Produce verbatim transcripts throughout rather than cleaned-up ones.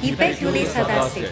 يىپەك يولى ساداسى.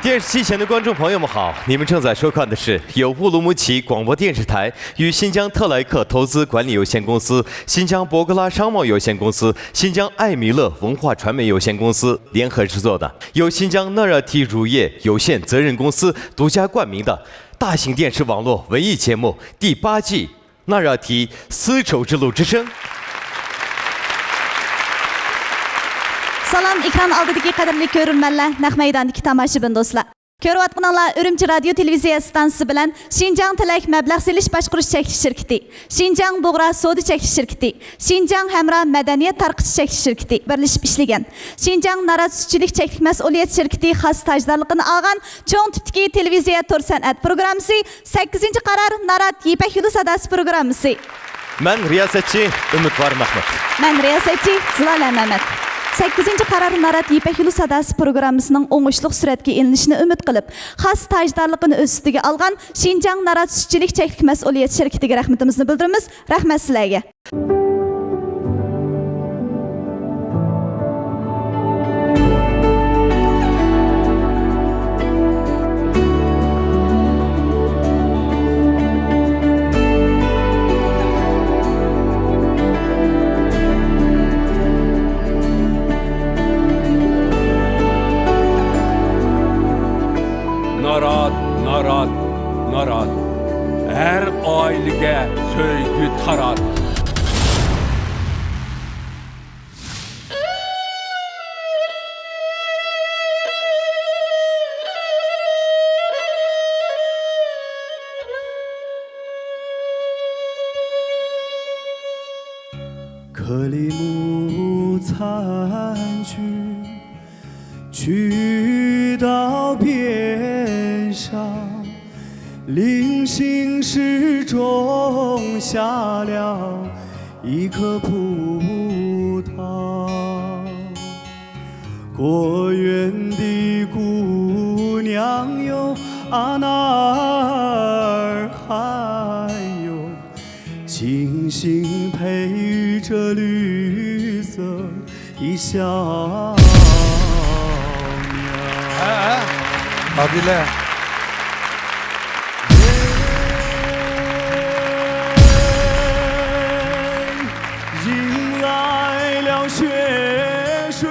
电视机前的观众朋友们好，你们正在收看的是由乌鲁木齐广播电视台与新疆特莱克投资管理有限公司、新疆博格拉商贸有限公司、新疆艾米乐文化传媒有限公司联合制作的，由新疆纳热提乳业有限责任公司独家冠名的大型电视网络文艺节目第八季《纳热提丝绸之路之声》。 سالام، ئېكران ئالدىدىكى قەدىرلىك كۆرۈرمەنلەر، نەق مەيداندىكى تاماشىبىن دوستلار. كۆرۈۋاتقىنىڭلار ئۈرۈمچى رادىيو تېلېۋىزىيە ئىستانسىسى بىلەن شىنجاڭ تىلەك مەبلەغ سېلىش باشقۇرۇش چەكلىك شىركىتى، شىنجاڭ بۇغرا سودا چەكلىك شىركىتى، شىنجاڭ ھەمراھ مەدەنىيەت تارقىتىش چەكلىك شىركىتى بىرلىشىپ ئىشلىگەن. شىنجاڭ نارات سۈتچىلىك چەكلىك مەسئۇلىيەت شىركىتى خاس تاجدارلىقىنى ئالغان چوڭ تىپتىكى تېلېۋىزىيە تور سەنئەت پروگراممىسى، سەككىزىنچى قارار نارات يىپەك يولى ساداسى پروگراممىسى. مەن رىياسەتچى ئۈمىدۋار مەھمۇت. مەن رىياسەتچى زىلالە مەمەت. سەككىزىنچى قارار نارات يىپەك يولى ساداسى پروگراممىسىنىڭ ئوڭۇشلۇق سۈرئەتكە ئېلىنىشىنى ئۈمىد قىلىپ، خاس تاجدارلىقىنى ئۆز ئۈستىگە ئالغان شىنجاڭ نارات سۈتچىلىك چەكلىك مەسئۇلىيەت شىركىتىگە رەھمىتىمىزنى بىلدۈرىمىز. رەھمەت سىلەرگە. نارات، نارات، نارات. ھەر ئائىلىگە سۆيگۈ تارات. كلمة残句 渠道边上，零星时种下了一颗葡萄。果园的姑娘哟，啊，哪儿还有 星星陪着绿色的小鸟。哎，哎，好极了。迎来了雪水，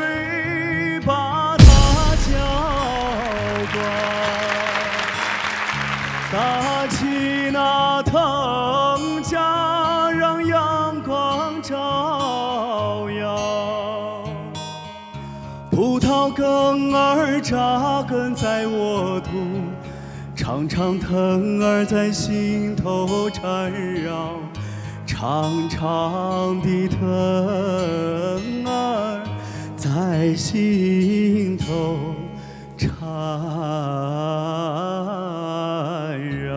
把它浇灌。 搭起那藤架，让阳光照耀。葡萄梗儿扎根在沃土，长长藤儿在心头缠绕，长长的藤儿在心头 缠绕。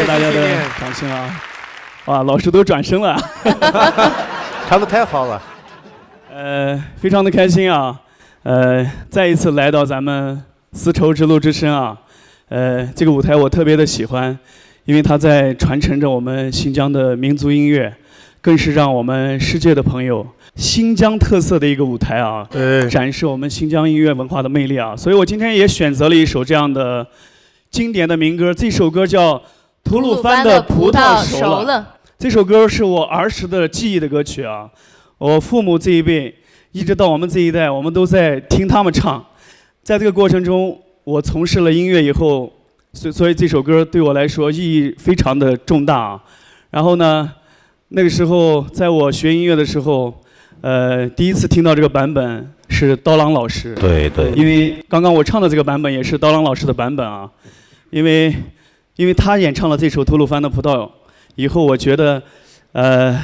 大家的掌声啊！哇，老师都转身了。 唱得太好了。 呃，非常的开心啊，呃，再一次来到咱们丝绸之路之声啊，呃，这个舞台我特别的喜欢，因为它在传承着我们新疆的民族音乐，更是让我们世界的朋友，新疆特色的一个舞台啊，对。展示我们新疆音乐文化的魅力啊。所以我今天也选择了一首这样的经典的民歌，这首歌叫《吐鲁番的葡萄熟了》。这首歌是我儿时的记忆的歌曲啊，我父母这一辈一直到我们这一代，我们都在听他们唱。在这个过程中，我从事了音乐以后，所所以这首歌对我来说意义非常的重大啊。然后呢，那个时候在我学音乐的时候，呃，第一次听到这个版本是刀郎老师。对，对。因为刚刚我唱的这个版本也是刀郎老师的版本啊，因为因为他演唱了这首《吐鲁番的葡萄》以后，我觉得，呃，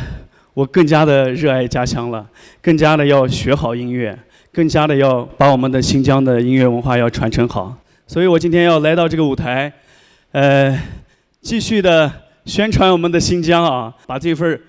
我更加的热爱家乡了，更加的要学好音乐，更加的要把我们的新疆的音乐文化要传承好。所以我今天要来到这个舞台，呃，继续的宣传我们的新疆啊，把这份儿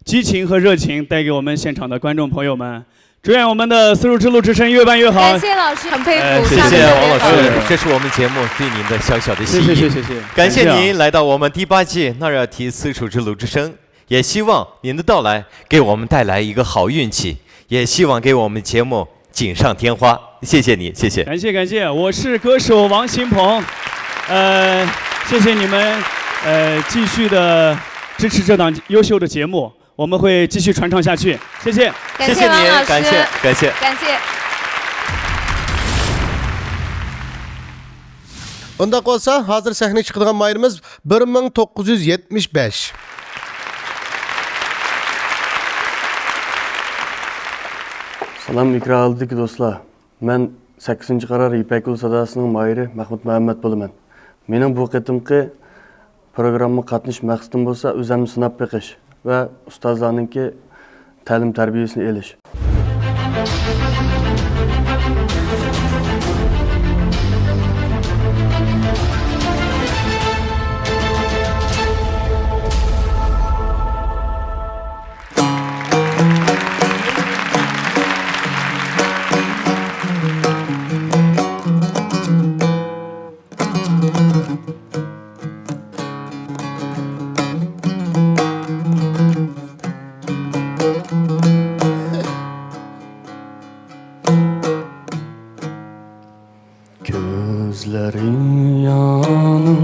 激情和热情带给我们现场的观众朋友们。祝愿我们的丝绸之路之声越办越好。感谢老师，很佩服，哎，谢谢王老师，这是我们节目对您的小小的心意。谢谢，谢谢，谢谢。感谢您来到我们第八届纳热提丝绸之路之声，也希望您的到来给我们带来一个好运气，也希望给我们节目锦上添花。谢谢你，谢谢。感谢，感谢，我是歌手王新鹏。呃，谢谢你们，呃，继续的支持这档优秀的节目。 我们会继续传唱下去。谢谢。感谢王老师。谢谢您，感谢，感谢。感谢。ئۇنداق بولسا، ھازىر سەھنىگە چىقىدىغان ماھىرىمىز بىر مىڭ توققۇز يۈز يەتمىش بەش. سالام، ئېكران ئالدىدىكى دوستلار. مەن سەككىزىنچى قارار يىپەك يولى ساداسىنىڭ ماھىرى مەخمۇت مەمەت بولىمەن. مېنىڭ بۇ قېتىمقى پروگراممىغا قاتنىشىش مەقسىتىم بولسا، ئۆزۈمنى سىناپ بېقىش ۋە ئۇستازلارنىڭكى تەلىم-تەربىيەسىنى ئېلىش. كۆزلىرى يانىڭ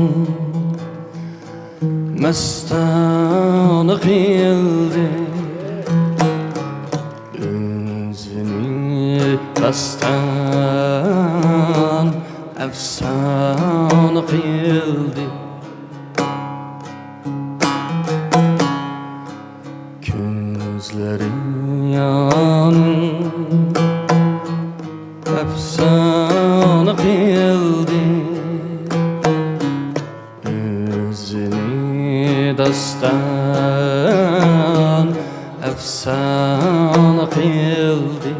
مەستانە قىلدى، ئۆزىنى داستان ئەپسانە قىلدى. كۆزلىرى يانىڭ ئەپسانە قىلدى، ئۆزىنى داستان ئەپسانە قىلدى.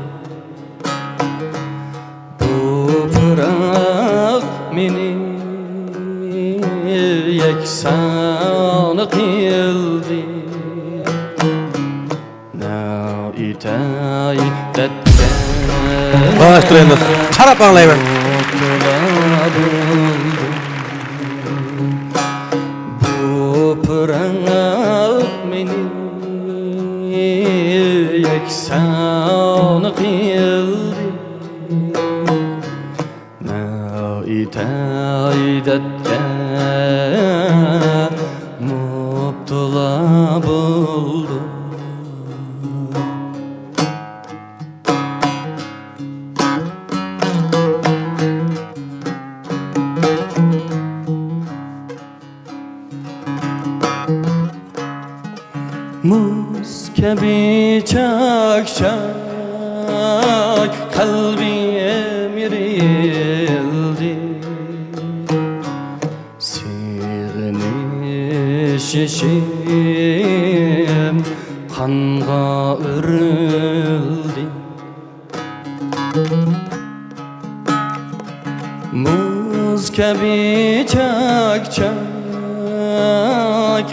بۇ پىراق مېنى يەكسان قىلدى. نەۋىتەي دەردكە باش تۇرىمىز. قاراپ ئاڭلايمەن. مۇپتىلا بولدۇم. بۇ پىراق مېنى يەكسان قىلدى. نەۋىتەي دەردكە مۇپتىلا بولدۇم. مۇز كەبى چاك-چاك قەلبىم ئېرىلدى. سېغىنىش يېشىم قانغا ئۆرۈلدى. مۇز كەبى چاك-چاك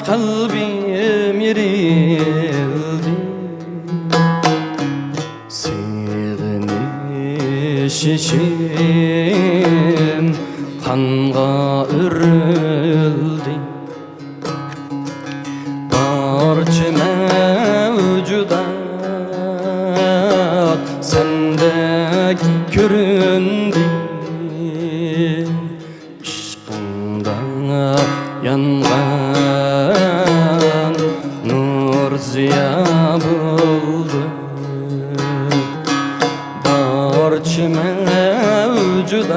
قەلبىم يېرىلدى، سېغىنىش يېشىم قانغا ئۆرۈلدى. بارچە مەۋجۇدات سەندەك كۆرۈندى. ئىشقىڭدا يانغان نۇر زىيا بولدى. بارچە مەۋجۇدات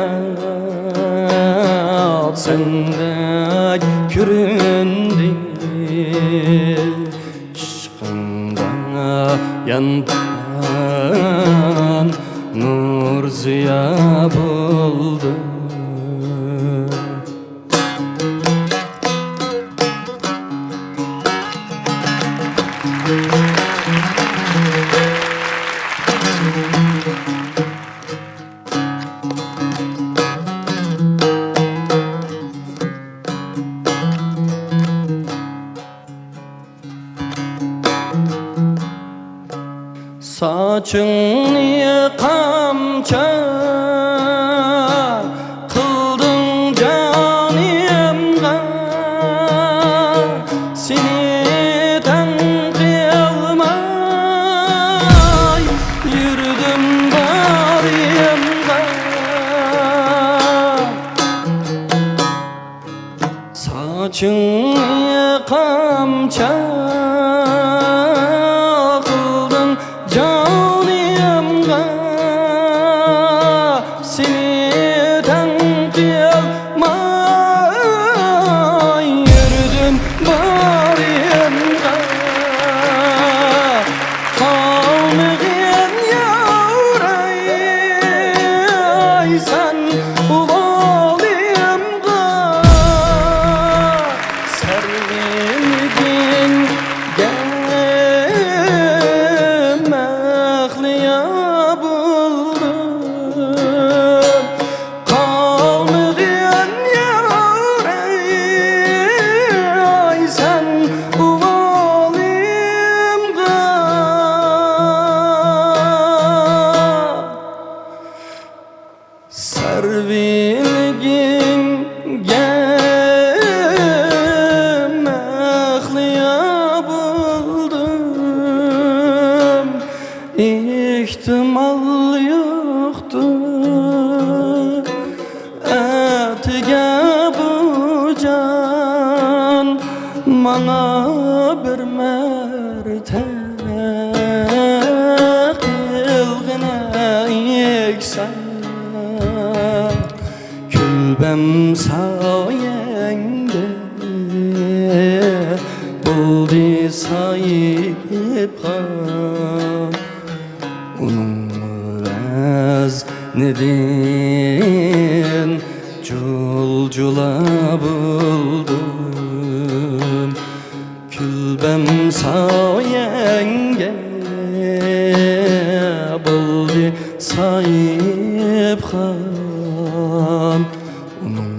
سەندەك كۆرۈندى. ئىشقىڭدا يانغان نۇر زىيا بولدى. ساچىڭنى قامچا قىلدىڭ جانىمغا، سېنى تەڭ قىلماي يۈردۈم بارىمغا. ساچىڭنى قامچا قىلدىڭ جانىمغا، سېنى تەڭ قىلماي يۈردۈم بارىمغا. قالمىغىن ياۋرايسەن ئۇۋالىمغا، سەرۋىلگىڭگە مەخلىيا بولدۇم. قالمىغىن ياۋرايسەن ئۇۋالىمغا، سەرۋىلگىڭگە مەخلىيا بولدۇم. ئېھتىمال يوقتۇر ئەتىگە بۇ جان ماڭا بىر مەرتە قىلغىنە ئېيتسا. كۈلبەم سايەڭدە بولدى ساھىبخان، ئۇنىڭ ۋەزنىدىن جۇل-جۇلا بولدۇم. كۈلبەم سايەڭگە بولدى ساھىبخان، ئۇنىڭ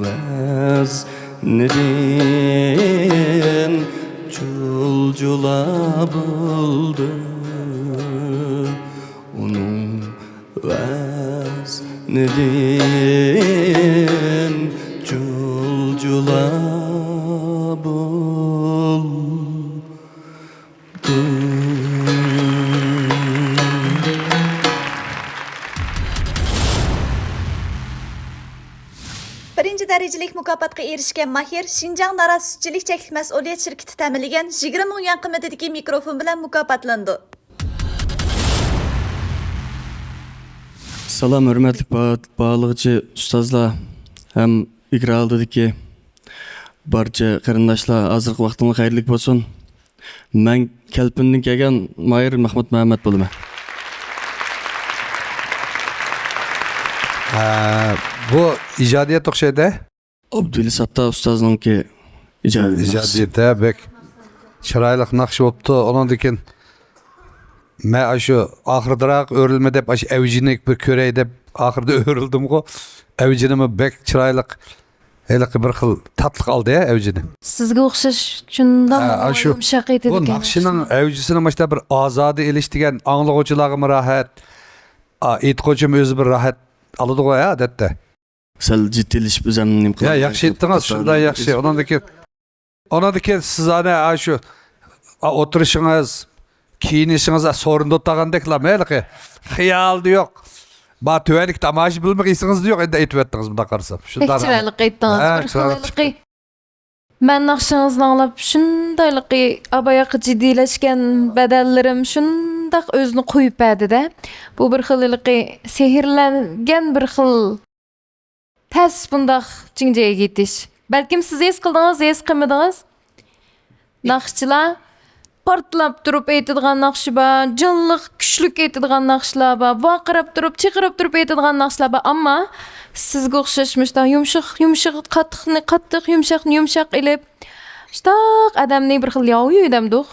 ۋەزنىدىن جۇل-جۇلا بولدۇم. ئۇنىڭ ۋەزنىدىن جۇل-جۇلا بولدۇم. بىرىنچى دەرىجىلىك مۇكاپاتقا ئېرىشكەن ماھىر شىنجاڭ نارات سۈتچىلىك چەكلىك مەسئۇلىيەت شىركىتى تەمىنلىگەن يىگىرمە مىڭ يۈەن قىممىتىدىكى مىكروفون بىلەن مۇكاپاتلىنىدۇ. سالام، ھۆرمەتلىك با-، باھالىغۇچى ئۇستازلار ھەم ئېكران ئالدىدىكى بارچە قېرىنداشلار، ھازىرقى ۋاقتىڭلار خەيرلىك بولسۇن. مەن كەلپىندىن كەلگەن ماھىر مەخمۇت مەمەت بولىمەن. ھە، بۇ ئىجادىيەت ئوخشايدۇ. ئابدۇلى ساتتار ئۇستازنىڭكى ئىجادىيەت ناخشىسى. ئىجادىيەت، ھە، بەك چىرايلىق ناخشا بوپتۇ. ئۇنىڭدىن كېيىن مەن ئاشۇ ئاخىرىدىراق ئۆرۈلمە دەپ، ئاشۇ ئەۋجىنى بىر كۆرەي دەپ، ئاخىرىدا ئۆرۈلدۈمغۇ. ئەۋجىنىمۇ بەك چىرايلىق ھېلىقى بىر خىل تاتلىق ئالدى ھە ئەۋجىنى. سىزگە ئوخشاش شۇنداق ھە، ئاشۇ يۇمشاق ئېيتىدىكەن. بۇ ناخشىنىڭ ئەۋجىسىنى مۇشۇنداق بىر ئازادە ئېلىش دېگەن ئاڭلىغۇچىلارغىمۇ راھەت، ئېيتقۇچىمۇ ئۆزى بىر راھەت ئالىدىغۇ ھە ئادەتتە. سەل جىددىيلىشىپ ئۆزۈمنى نېمە يا، قىلىپ ياخشى ئېيتتىڭىز، شۇنداق ياخشى. ئۇنىڭدىن كېيىن، ئۇنىڭدىن كېيىن سىز ئەنە ئاشۇ ئولتۇرۇشىڭىز، كىيىنىشىڭىز سورۇندا ئولتۇرغاندەكلا ھېلىقى خىيالدا يوق. ما تۆۋەندىكى تاماشىبىنمۇ ئېسىڭىزدە يوق، ئەمدى ئېيتىۋەتتىڭىز مۇنداق قارىسام. شۇنداق بەك چىرايلىق ئېيتتىڭىز. ھە، بىر خىل چىرايلىق ھېلىقى مەن ناخشىڭىزنى ئاڭلاپ شۇندايلىقى ئاباياقى جىددىيلەشكەن بەدەنلىرىم شۇنداق ئۆزىنى قويۇپ بەردى-دە. بۇ بىر خىل ھېلىقى سېھىرلەنگەن بىر خىل تەس بۇنداق جىڭجىيىگە يېتىش. بەلكىم سىز ھېس قىلدىڭىز، ھېس قىلمىدىڭىز. ناخشىچىلار پارتلاپ تۇرۇپ ئېيتىدىغان ناخشا بار، جانلىق، كۈچلۈك ئېيتىدىغان ناخشىلار بار، ۋارقىراپ تۇرۇپ، چىقىرىپ تۇرۇپ ئېيتىدىغان ناخشىلار بار. ئەمما سىزگە ئوخشاش مۇشۇنداق يۇمشاق، يۇمشىقى قاتتىقنى قاتتىق، يۇمشاقنى يۇمشاق ئېلىپ، شۇنداق ئادەمنى بىر خىل ياۋيۇ دەمدۇق.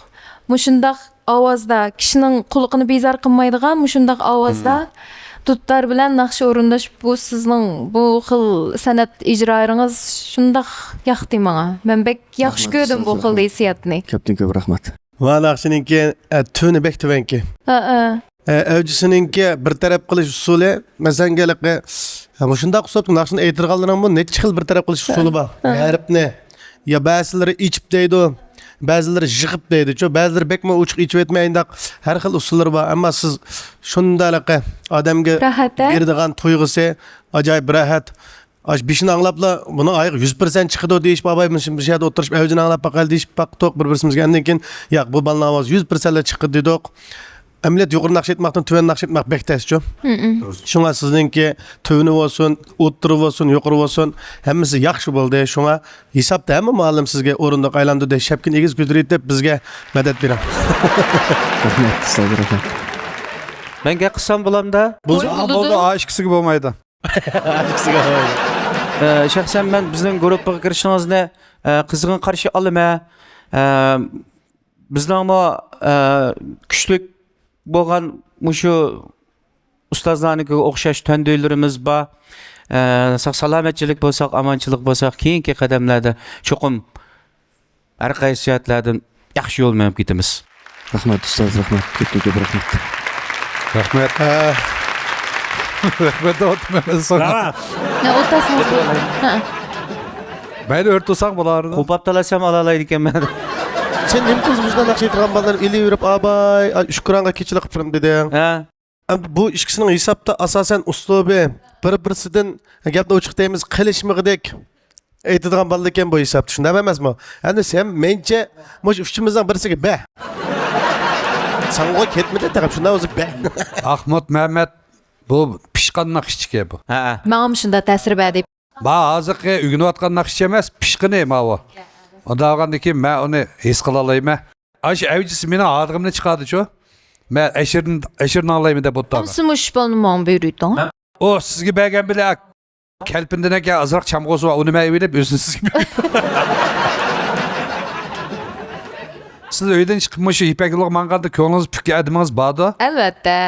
مۇشۇنداق ئاۋازدا، كىشىنىڭ قۇلىقىنى بىزار قىلمايدىغان مۇشۇنداق ئاۋازدا دۇتار بىلەن ناخشا ئورۇنداش، بۇ سىزنىڭ بۇ خىل سەنئەت ئىجرالىرىڭىز شۇنداق ياقتى ماڭا. مەن بەك ياخشى كۆردۈم بۇ خىل ھېسسىياتنى. كۆپتىن كۆپ رەھمەت. ۋا ناخشىنىڭكى، ئە، تۈنى بەك تۆۋەنكى. ھە، ھە. ئە، ئەۋجىسىنىڭكى بىر تەرەپ قىلىش ئۇسۇلى، مەسىلەن، ھېلىقى، ھە، مۇشۇنداق ئۇسلۇبتا ناخشىنى ئېيتىدىغانلىرىڭمۇ نەچچە خىل بىر تەرەپ قىلىش ئۇسۇلى بار. ھە. ھەرپنى يا بەزىلىرى ئېچىپ دەيدۇ، بەزىلىرى يىغىپ دەيدۇچۇ، بەزىلىرى بەكمۇ ئوچۇق ئېچىۋەتمەي، ئۇنداق ھەر خىل ئۇسۇللىرى بار. ئەمما سىز شۇنداق ھېلىقى ئادەمگە راھەت، ھە؟ بېرىدىغان تۇيغۇسى ئاجايىپ راھەت. ئاش بېشىنى ئاڭلاپلا، بۇنىڭ ئايىغى يۈز پىرسەنت چىقىدۇ دېيىشىپ، ئاباي، مۇشۇ، مۇشۇ يەردە ئولتۇرۇشۇپ، ئەۋجىنى ئاڭلاپ باقايلى دېيىشىپ باقتۇق بىر-بىرىمىزگە. ئاندىن كېيىن، ياق، بۇ بالىنىڭ ئاۋازى يۈز پىرسەنتلا چىقىدۇ دېدۇق. ئەمەلىيەتتە يۇقىرى ناخشا ئېيتماقتىن تۆۋەن ناخشا ئېيتماق بەك تەسچۇ. مم. شۇڭا سىزنىڭكى تۆۋىنى بولسۇن، ئوتتۇرا بولسۇن، يۇقىرى بولسۇن، ھەممىسى ياخشى بولدى. شۇڭا ھېسابتا ھەممە مۇئەللىم سىزگە ئورۇندۇق ئايلاندۇردى. شەپكىنى ئېگىز كۆتۈرۈۋېتىپ، بىزگە مەدەت بېرىڭ. رەھمەت، ئۇستاز، رەھمەت. مەن گەپ قىلسام بولامدا؟ بولدى، بولدى، بولدى. ئا، ئىككىسىگە بولمايدۇ. ئە، شەخسەن مەن بىزنىڭ گۇرۇپپىغا كىرىشىڭىزنى، ئە، قىزغىن قارشى ئالىمەن. ئە، بىزنىڭمۇ، ئە، كۈچلۈك بولغان مۇشۇ ئۇستازلارنىڭكىگە ئوخشاش تەندۈرلىرىمىز بار. ئە، ساق سالامەتچىلىك بولساق، ئامانچىلىق بولساق، كېيىنكى قەدەملەردە چوقۇم ھەر قايسى جەھەتلەردىن ياخشى يول مېڭىپ كېتىمىز. رەھمەت، ئۇستاز، رەھمەت. كۆپتىن كۆپ رەھمەت. رەھمەت. ھە. رەھمەت دەۋاتىمەن مەن ساڭا. نە، ئولتۇرسىڭىز بولىدۇ. ھە. مەيلى، ئۆرتىسەڭ بولار. قوپاپ تالاشسام ئالالايدىكەنمەن. سەن نېمە قىلىسەن مۇشۇنداق ناخشا ئېيتىدىغان بالىلارنى ئېلىۋېرىپ، ئاباي، ئۇ ئۇكراڭغا كېچىلىك قىلىپ بېرىمەن دېدىڭ؟ ھە. ئەمدى بۇ ئىككىسىنىڭ ھېسابتا ئاساسەن ئۇسلۇبى، بىر-بىرسىدىن، گەپنى ئوچۇق دەيمىز، قېلىشمىقىدەك ئېيتىدىغان بالىدىكەن بۇ ھېسابتا، شۇنداق ئەمەسمۇ؟ ئەمدى سەن مەنچە مۇشۇ ئۈچىمىزنىڭ بىرسىگە بە. ساڭغۇ كەتمىدى تېخى، شۇنداق ئۆزى بە. ئاخمۇت مەمەت، بۇ پىشقان ناخشىچىكەن بۇ. ھە. ماڭىمۇ شۇنداق تەسىر بەردى. ما ھازىرقى ئۆگىنىۋاتقان ناخشىچى ئەمەس، پىشقىنى ماۋۇ. ئۇنداق بولغاندىن كېيىن مەن ئۇنى ھېس قىلالايمەن. ئاشۇ ئەۋجىسى مېنىڭ ھاردىغىمنى چىقاردىچۇ. مەن ئەشىرىنى، ئەشىرىنى ئاڭلايمەن دەپ ئولتۇرغان. ئەمسە مۇشۇ بالىنى ماڭا بۇيرۇيتتىڭ. ئۇ سىزگە بەرگەن بىلەن كەلپىندىن ئاكا ئازراق چامغۇسى بار، ئۇنى مەن ئېلىپ ئۆزىنى سىزگە بېرىمەن. سىز ئۆيدىن چىقىپ مۇشۇ يىپەك يولىغا ماڭغاندا كۆڭلىڭىز پۈككەن ئادىمىڭىز باردۇ؟ ئەلۋەتتە.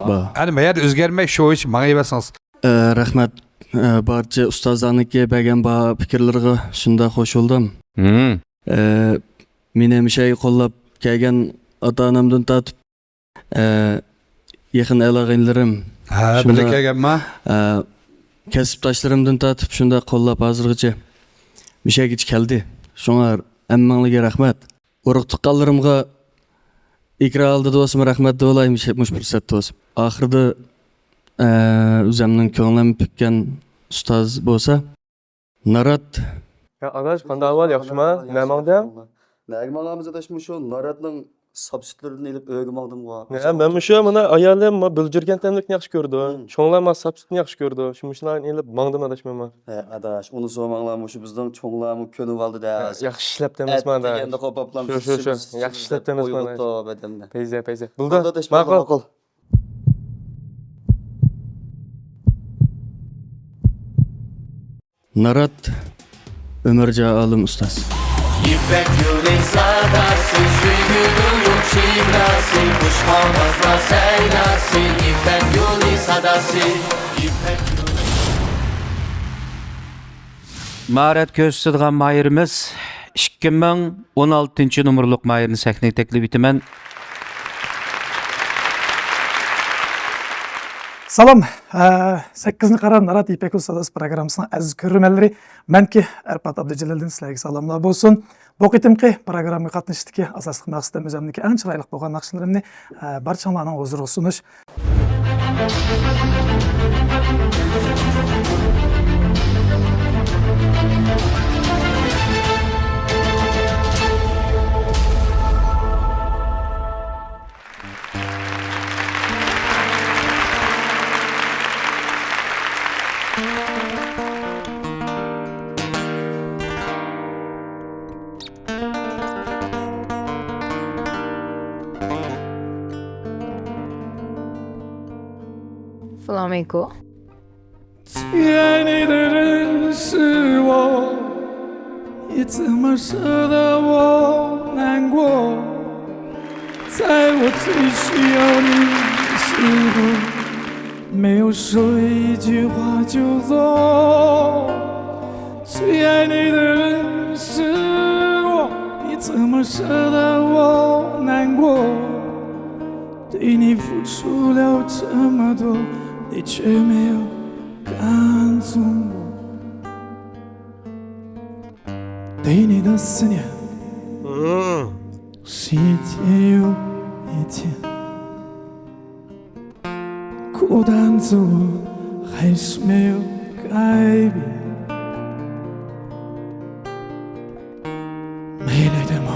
بار. ئەنە مەيەردە ئۆزگەرمەي شۇ ئىش ماڭىۋەرسىڭىز. ئە، رەھمەت. ئە، بارچە ئۇستازلارنىڭكى بەرگەن باھا پىكىرلىرىغا شۇنداق قوشۇلدۇم. مم. ئە، مېنى ھەمىشە قوللاپ كەلگەن ئاتا-ئانامدىن تارتىپ، ئە، يېقىن ئاغىنىلىرىم، ھە، شۇنداق، بىللە كەلگەنما؟ ئە، كەسىپداشلىرىمدىن تارتىپ شۇنداق قوللاپ ھازىرغىچە مۇشەگىچە كەلدى. شۇڭا ھەممىڭلارغا رەھمەت. ئۇرۇق-تۇغقانلىرىمغا ئېكران ئالدىدا بولسىمۇ رەھمەت دېۋالاي، مۇشۇ، مۇشۇ پۇرسەتتە بولسا. ئاخىرىدا، ئە، ئۆزۈمنىڭ كۆڭلۈم پۈككەن ئۇستاز بولسا، نارات. يا ئاداش، قانداق ئەھۋال، ياخشىما؟ نەگە ماڭدىڭ؟ نەگە ماڭامىز ئاداش، مۇشۇ ناراتنىڭ ساپ سۈتلىرىدىن ئېلىپ ئۆيگە ماڭدىمغۇ. يا، مەن مۇشۇ مانا ئايالىم ما بىلجۈرگەن تەملىكنى ياخشى كۆرىدۇ. مم. شۇڭلار ما ساپ سۈتنى ياخشى كۆرىدۇ. شۇ مۇشۇلارنى ئېلىپ ماڭدىم ئاداش مەنمۇ. ھە، ئاداش، ئۇنى سورىماڭلار، مۇشۇ بىزنىڭ چوڭلارمۇ كۆنۈۋالدى-دە ھازىر. ياخشى ئىشلەپتىمىز ئەت مانا. دېگەندە قوپاپلا شۇ، شۇ، شۇ. ياخشى ئىشلەپتىمىز مانا. ئويغىتىپ ئادەمنى. پەيزە، پەيزە. بولدى. بولدى ئاداش، ماقۇل. ماقۇل. نارات، ئۆمەرجان ئالىم ئۇستاز. يىپەك يولى ساداسى، سۆيگۈ گۈللۈك شىدداسى، خۇش ئاۋازلار سەيداسى، يىپەك يولى ساداسى، يىپەك يولى. ماھارەت كۆرسىتىدىغان ماھىرىمىز، ئىككى مىڭ ئون ئالتىنچى نومۇرلۇق ماھىرنى سەھنىگە تەكلىپ ئېتىمەن. سالام، ئە، سەككىزىنچى قارا نارات يىپەك يولى ساداسى پروگراممىسىنىڭ ئەزىز كۆرۈرمەنلىرى، مەنكى ئەرپات ئابدۇجېلىلدىن سىلەرگە سالاملار بولسۇن. بۇ قېتىمقى پروگراممىغا قاتنىشىشتىكى ئاساسلىق مەقسىتىم ئۆزۈمنىڭكى ئەڭ چىرايلىق بولغان ناخشىلىرىمنى، ئە، بارچىڭلارنىڭ ھۇزۇرىغا سۇنۇش. Flamenco. 最爱你的人是我，你怎么舍得我难过？在我最需要你的时候，没有说一句话就走。最爱你的人是我，你怎么舍得我难过？对你付出了这么多，你却没有看中我。对你的思念，嗯，是一天又一天。 孤单着我还是没有改变。没你的梦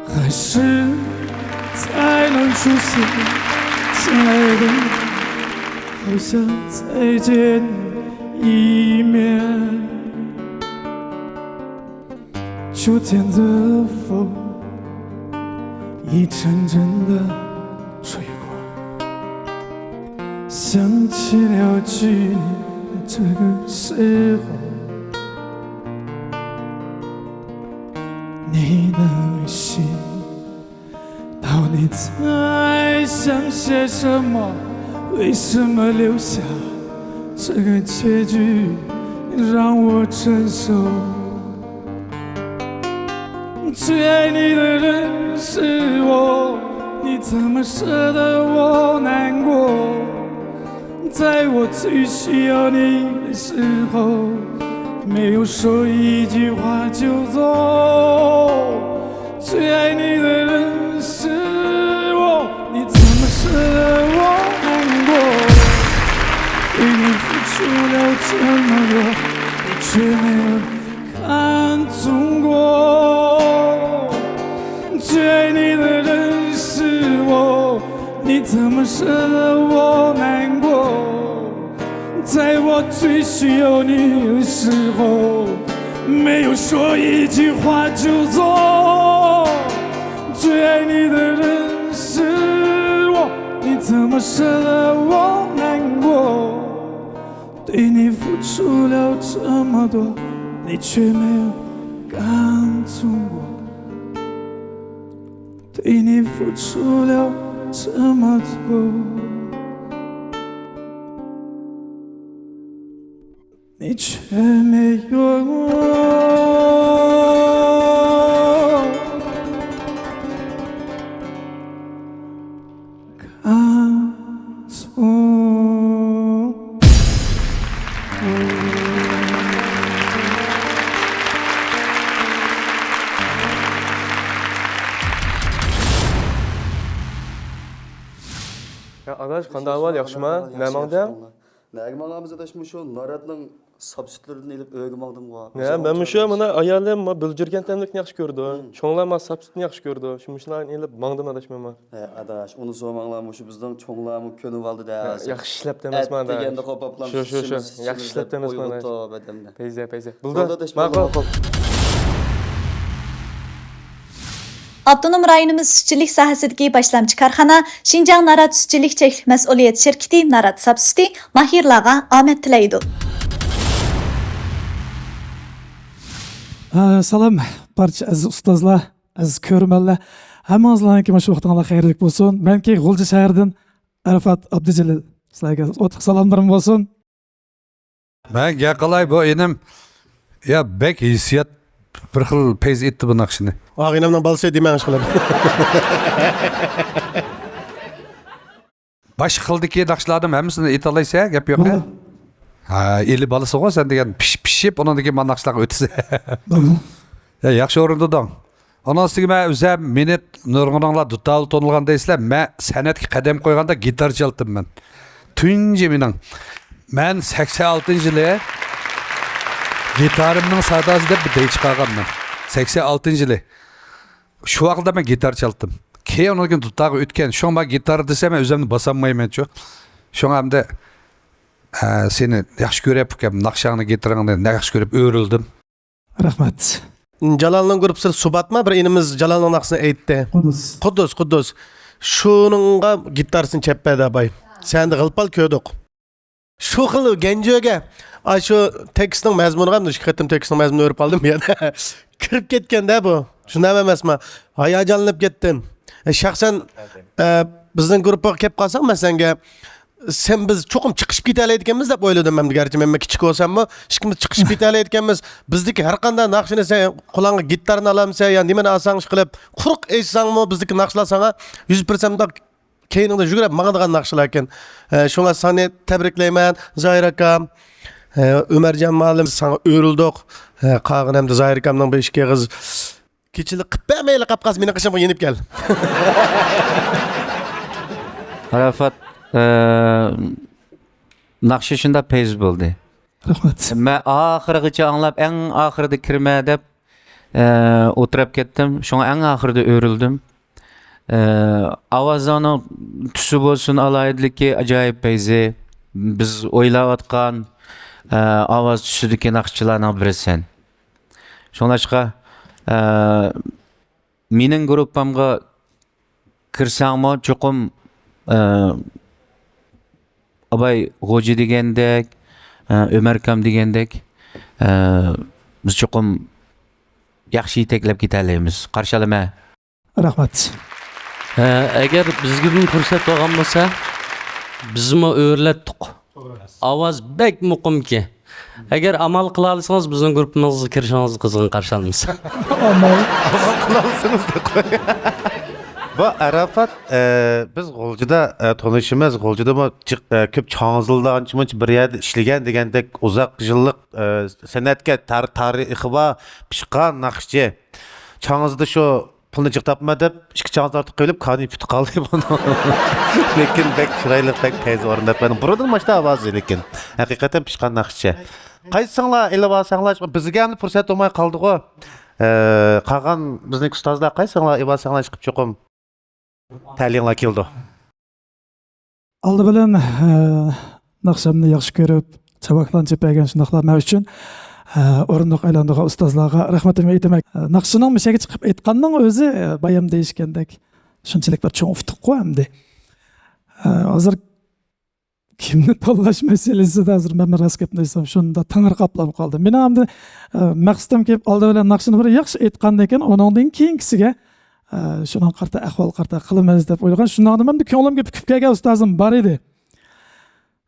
何时才能出现？亲爱的，好想再见你一面。 秋天的风一阵阵地吹过，想起了去年的这个时候，你的信 到底在想些什么？为什么留下这个结局让我承受？最爱你的人是我，你怎么舍得我难过？ 在我最需要你的时候，没有说一句话就走。最爱你的人是我，你怎么舍得我难过？对你付出了这么多，你却没有 看中过。最爱你的人是我，你怎么舍得我难过？在我最需要你的时候，没有说一句话就走。最爱你的人是我，你怎么舍得我难过？ 对你付出了这么多，你却没有看中我。对你付出了这么多，你却没有看中。 يا ئاداش، قانداق ئەھۋال؟ ياخشىما؟ نەگە ماڭدىڭ؟ نەگە ماڭامىز ئاداش؟ مۇشۇ ناراتنىڭ ساپ سۈتلىرىدىن ئېلىپ ئۆيگە ماڭدىمغۇ. يا، مەن مۇشۇ مانا ئايالىم ما بۈلجۈرگەن تەملىكنى ياخشى كۆرىدۇ. مم. چوڭلار ما ساپ سۈتنى ياخشى كۆرىدۇ. شۇ مۇشۇلارنى ئېلىپ ماڭدىم ئاداش مەن ما. ھە ئاداش، ئۇنى سورىماڭلار، مۇشۇ بىزنىڭ چوڭلارمۇ كۆنۈۋالدى دە ھازىر. ياخشى ئىشلەپتىمىز ئەت ما ئاداش. دېگەندە قوپاپلام شۇ، شۇ، شۇ. ياخشى ئىشلەپتىمىز ما ئاداش. پەيزە، پەيزە. بولدى. ماقۇل. ئاپتونوم رايونىمىز سۈتچىلىك ساھەسىدىكى باشلامچى كارخانا شىنجاڭ نارات سۈتچىلىك چەكلىك مەسئۇلىيەت شىركىتى نارات ساپ سۈتى ماھىرلارغا ئامەت تىلەيدۇ. ئە، سالام، بارچە ئەزىز ئۇستازلار، ئەزىز كۆرۈرمەنلەر. ھەممىڭلارنىڭكى مۇشۇ ۋاقتىڭلار خەيرلىك بولسۇن. مەنكى غۇلجا شەھىرىدىن ئەرفات ئابدۇجېلىل. سىلەرگە ئوتلۇق سالاملىرىم بولسۇن. مەن گەپ قىلاي، بۇ ئىنىم، يا، بەك ھېسسىيات، بىر خىل پەيز ئېيتتى بۇ ناخشىنى. ئاغىنەمنىڭ بالىسى دېمەڭ، ئىشقىلىپ. باشقا خىلدىكى ناخشىلاردىن ھەممىسىنى ئېيتالايسەن، گەپ يوق. ھە، ئېلى بالىسىغۇ سەن دېگەن، پىش-، پىشىپ، ئۇنىڭدىن كېيىن مانا ناخشىلارغا ئۆتىسەن. يا، ياخشى ئورۇندىدىڭ. ئۇنىڭ ئۈستىگە مەن ئۆزۈم مېنى نۇرغۇنۇڭلار دۇتارلى تونۇلغان دەيسىلەر، مەن سەنئەتكە قەدەم قويغاندا گىتار چالدىم مەن. تۇنجى مېنىڭ. مەن سەكسەن ئالتىنچى يىلى گىتارىمنىڭ ساداسى دەپ بىر دەي چىقارغانمەن. سەكسەن ئالتىنچى يىلى. شۇ ۋاقىتتا مەن گىتار چالدىم. كېيىن ئۇنىڭدىن كېيىن دۇتارغا ئۆتكەن. شۇڭا مانا گىتار دېسە مەن ئۆزۈمنى باسالمايمەنچۇ. شۇڭا ئەمدى، ئە، سېنى ياخشى كۆرۈپ ئۇكام، ناخشاڭنى، گىتارىڭنى ياخشى كۆرۈپ ئۆرۈلدۈم. رەھمەت. جالالنىڭ گۇرۇپپىسىدا سۇباتما بىر ئىنىمىز جالالنىڭ ناخشىسىنى ئېيتتى. قۇددۇس. قۇددۇس، قۇددۇس. شۇنىڭغا گىتارىسىنى چەپ بەردى ئاپاي. سەندە غىلپال كۆردۇق. شۇ خىل گەنجۆگە، ئاشۇ تېكىستنىڭ مەزمۇنىغا، ئىككى قېتىم تېكىستنىڭ مەزمۇنىنى ئۆرۈپ قالدىم بۇ يەردە. كىرىپ كەتكەندە بۇ. شۇنداق ئەمەسمۇ؟ ھاياجانلىنىپ كەتتىم. ئە، شەخسەن، ئە، بىزنىڭ گۇرۇپپىغا كەپ قالساڭ، مەن سەنگە، سەن بىز چوقۇم چىقىشىپ كېتەلەيدىكەنمىز دەپ ئويلىدىم مەن، گەرچە مەن كىچىك بولساممۇ، ئىككىمىز چىقىشىپ كېتەلەيدىكەنمىز. بىزدىكى ھەر قانداق ناخشىنى سەن قولۇڭغا گىتارنى ئالامسەن يا نېمىنى ئالساڭ، ئىشقىلىپ، قۇرۇق ئېيتساڭمۇ، بىزدىكى ناخشىلار ساڭا يۈز پىرسەنت كەينىڭدە يۈگۈرۈپ ماڭىدىغان ناخشىلاركەن. ئە، شۇڭا ساڭا تەبرىكلەيمەن، زاھىر ئاكام، ئە، ئۆمەرجان مۇئەللىم، ساڭا ئۆرۈلدۇق. ئە، قالغىنى ئەمدى زاھىر ئاكامنىڭ بىر ئىككى ئېغىز كېچىلىك قىپ بەرمەيلى قاپ قالسا، مېنىڭ قېشىمغا يېنىپ كەل. ئاراپات، ئە، ناخشا شۇنداق پەيز بولدى. رەھمەت. مەن ئاخىرغىچە ئاڭلاپ، ئەڭ ئاخىرىدا كىرمە دەپ، ئە، ئولتۇرۇپ كەتتىم. شۇڭا ئەڭ ئاخىرىدا ئۆرۈلدۈم. ئە، ئاۋازىڭنىڭ تۈسى بولسۇن، ئالاھىدىلىكى، ئاجايىپ پەيزى. بىز ئويلاۋاتقان، ئە، ئاۋاز تۈسىدىكى ناخشىچىلارنىڭ بىرىسەن. شۇڭلاشقا، ئە، مېنىڭ گۇرۇپپامغا كىرسەڭمۇ چوقۇم، ئە، ئاباي غوجا دېگەندەك، ئە، ئۆمەركام دېگەندەك، ئە، بىز چوقۇم ياخشى يېتەكلەپ كېتەلەيمىز. قارشى ئالىمەن. رەھمەت. ئە، ئەگەر بىزگىمۇ پۇرسەت بولغان بولسا، بىزمۇ ئۆرلەتتۇق. ئاۋاز بەك مۇقىمكەن. ئەگەر ئامال قىلالىسىڭىز، بىزنىڭ گۇرۇپپىمىزغا كىرىشىڭىزنى قىزغىن قارشى ئالىمىز. ئامال. ئامال قىلالىسىڭىز دەپ قوي. بۇ ئاراپات، ئە، بىز غۇلجىدا، ئە، تونۇشىمىز، غۇلجىدىمۇ جىق-، ئە، كۆپ چاڭزىدا ئانچە-مۇنچە بىر يەردە ئىشلىگەن دېگەندەك ئۇزاق يىللىق، ئە، سەنئەتكە تار-، تارىخى بار، پىشقان ناخشىچى. چاڭزىدا شۇ پۇلنى جىق تاپما دەپ، ئىككى چاڭزا تارتىپ قويۇپ، كانى پۈتۈپ قالدى بۇنىڭ. لېكىن بەك چىرايلىق، بەك پەيزى ئورۇنداپ بەردى. بۇرۇندىن ماشتا ئاۋازى، لېكىن ھەقىقەتەن پىشقان ناخشىچى. قايسىڭلار ئېلىۋالساڭلار، بىزگە ئەمدى پۇرسەت بولماي قالدىغۇ. ئە، قالغان بىزنىڭ ئۇستازلار قايسىڭلار ئېلىۋالساڭلار چىقىپ چوقۇم تەلىيىڭلار كېلىدۇ. ئالدى بىلەن، ئە، ناخشامنى ياخشى كۆرۈپ، چاۋاكلارنى چېپىپ بەرگەن شۇنداقلا مەن ئۈچۈن، ئە، ئورۇندۇق ئايلاندۇرغان ئۇستازلارغا رەھمىتىمنى ئېيتىمەن. ئە، ناخشىنىڭ مۇشەگە چىقىپ ئېيتقاننىڭ ئۆزى، ئە، بايام دېيىشكەندەك، شۇنچىلىك بىر چوڭ ئۇتۇق ئۇ ئەمدى. ئە، ھازىر كىمنى تاللاش مەسىلىسىدە ھازىر مەن راست گەپنى ئېيتسام، شۇنداق تېڭىرقاپلا قالدى. مېنىڭ ئەمدى، ئە، مەقسىتىم كېلىپ ئالدى بىلەن ناخشىنى بىر ياخشى ئېيتقاندىن كېيىن، ئۇنىڭدىن كېيىنكىسىگە، ئە، شۇنىڭغا قارىتا ئەھۋال قارىتا قىلىمىز دەپ ئويلىغان. شۇنداقتا مەن كۆڭلۈمگە پۈكۈپ كەلگەن ئۇستازىم بار ئىدى.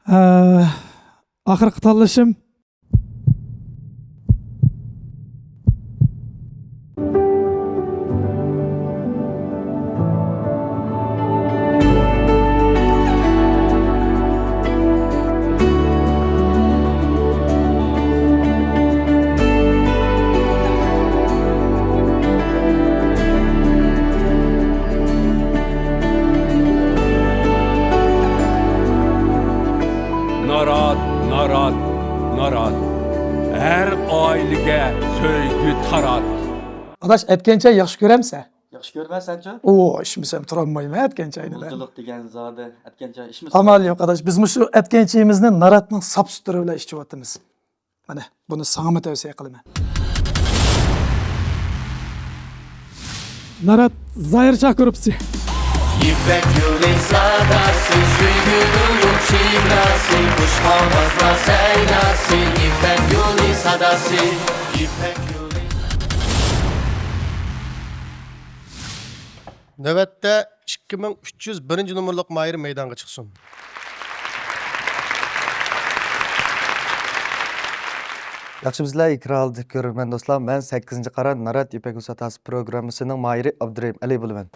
ئە، ئاخىرقى تاللىشىم. نارات، نارات، نارات. ھەر ئائىلىگە سۆيگۈ تارات. ئاداش، ئەتكەن چاي ياخشى كۆرەمسەن؟ ياخشى كۆرمەسەنچۇ؟ ئو، ئىچمىسەم تۇرالمايمەن ئەتكەن چاينى مەن. ئۇلۇغچىلىق دېگەن زادى ئەتكەن چاي ئىچمىسە. ئامال يوق، ئاداش. بىز مۇشۇ ئەتكەن چېيىمىزنى ناراتنىڭ ساپ سۈتلىرى بىلەن ئىچىۋاتىمىز. مانا، بۇنى ساڭىمۇ تەۋسىيە قىلىمەن. نارات زاھىر شاھ گۇرۇپپىسى. يىپەك يولى ساداسى، سۆيگۈ يولى شىدداسى، خۇش ئاۋازلار سەيداسى، يىپەك يولى ساداسى، يىپەك يولى. نۆۋەتتە ئىككى مىڭ ئۈچ يۈز بىرىنچى نومۇرلۇق ماھىر مەيدانغا چىقسۇن. ياخشىمۇسىلەر، ئېكران ئالدىدىكى كۆرۈرمەن دوستلار، مەن سەككىزىنچى قارا نارات يىپەك ۋۇساتاسى پروگراممىسىنىڭ ماھىرى ئابدۇرېھىم ئەلى بولىمەن.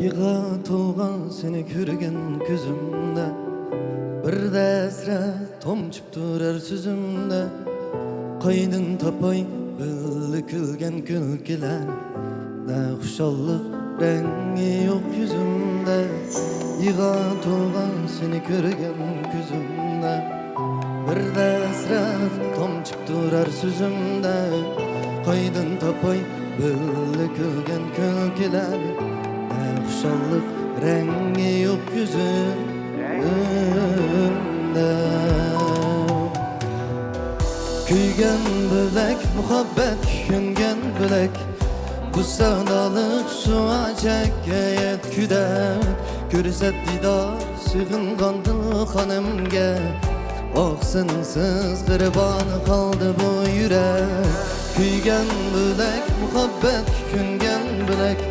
يىغا تولغان سېنى كۆرگەن كۆزۈمدە، بىردە ھەسرەت تومچۇپ تۇرار سۆزۈمدە، قايدىن تاپاي بىللە كۈلگەن كۈلكىلەرنى؟ نە خۇشاللىق رەڭگى يوق يۈزۈمدە، يىغا تولغان سېنى كۆرگەن كۆزۈمدە، بىردە ھەسرەت تومچۇپ تۇرار سۆزۈمدە، قايدىن تاپاي بىللە كۈلگەن كۈلكىلەرنى؟ نە خۇشاللىق رەڭگى يوق يۈزۈمدە. كۆيگەن بۆلەك، مۇھەببەتكە كۆنگەن بۆلەك، بۇ سەۋدالىق شۇ ئاچەككە يەتكۈدەك، كۆرسەت دىدار سېغىنغان دىل خانەمگە. ئاھ، سېنىڭسىز غىرىبانە قالدى بۇ يۈرەك. كۆيگەن بۆلەك، مۇھەببەتكە كۆنگەن بۆلەك،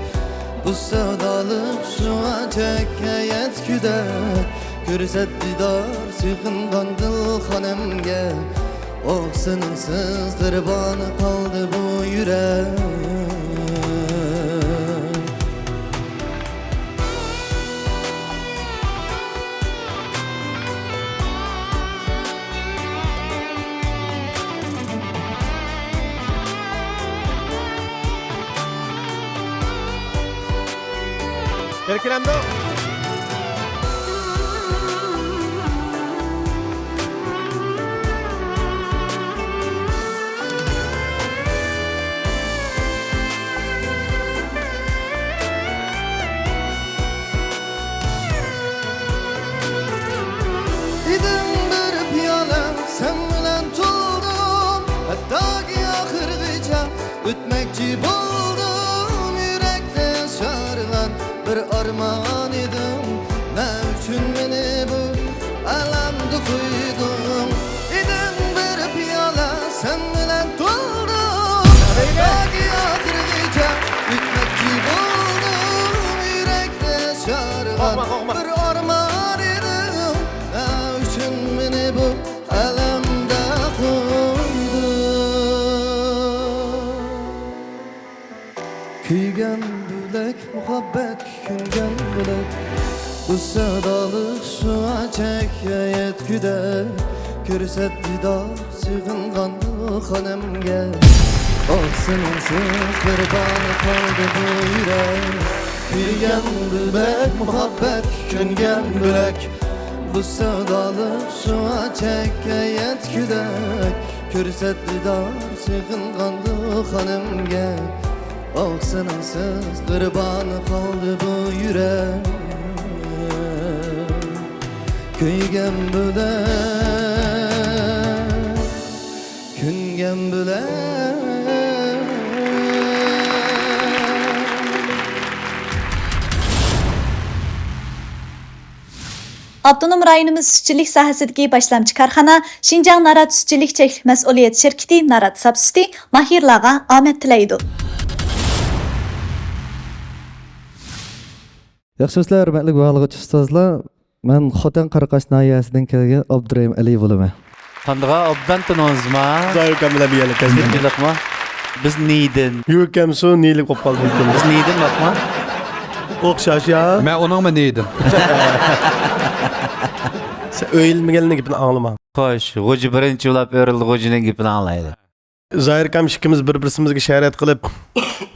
بۇ سەۋدالىق شۇ ئاچەككە يەتكۈدەك، كۆرسەت دىدار سېغىنغان دىل خانەمگە. ئاھ، سېنىڭسىز غىرىبانە قالدى بۇ يۈرەك. بىر كىرەمدۇ؟ ئىدىڭ بىر پىيالە، سەن بىلەن تولدۇم، ھەتتاكى ئاخىرغىچە ئۆتمەكچى بولدۇم. يۈرەكتە شارلان بىر ئارمان ئىدىڭ، نە ئۈچۈن مېنى بۇ ئالەمدە قويدۇڭ؟ ئىدىڭ بىر پىيالە، سەن بىلەن تولدۇم، ھەتتاكى ئاخىرغىچە ئۆتمەكچى بولدۇم. يۈرەكتە شارلان بىر ئارمان ئىدىڭ، نە ئۈچۈن مېنى بۇ ئالەمدە قويدۇڭ؟ كۆيگەن بۆلەك، مۇھەببەتكە كۆنگەن بۆلەك، بۇ سەۋدالىق شۇ ئاچەككە يەتكۈدەك، كۆرسەت دىدار سېغىنغان خانەمگە. ئاھ، سېنىڭسىز قۇربان قالدى بۇ يۈرەك. كۆيگەن بۆلەك، مۇھەببەتكە كۆنگەن بۆلەك، بۇ سەۋدالىق شۇ ئاچەككە يەتكۈدەك، كۆرسەت دىدار سېغىنغان خانەمگە. ئاھ، سېنىڭسىز قۇربان قالدى بۇ يۈرەك. كۆيگەن بۆلەك، كۆنگەن بۆلەك. ئاپتونوم رايونىمىز سۈتچىلىك ساھەسىدىكى باشلامچى كارخانا شىنجاڭ نارات سۈتچىلىك چەكلىك مەسئۇلىيەت شىركىتى نارات ساپ سۈتى ماھىرلارغا ئامەت تىلەيدۇ. ياخشىمۇسىلەر، ھۆرمەتلىك باھالىغۇچى ئۇستازلار؟ مەن خوتەن قاراقاش ناھىيەسىدىن كەلگەن ئابدۇرېھىم ئەلى بولىمەن. تاندىغا ئوبدان تونۇڭىزما؟ زايۇكام بىلەن بىر يەرلىك كەلگەن. بىز نىيدىن. يۈكەمسۇ نىيلىك بولۇپ قالدى. بىز نىيدىن باقما. ئوخشاش يا. مەن ئۇنىڭمۇ نىيدىن. سەن ئۆيلىمىگەننىڭ گېپىنى ئاڭلىما. خوش، غوجا بىرىنچى بولاپ ئۆرۈلدى، غوجىنىڭ گېپىنى ئاڭلايلى. زاھىر ئاكام ئىككىمىز بىر-بىرسىمىزگە شەرەت قىلىپ،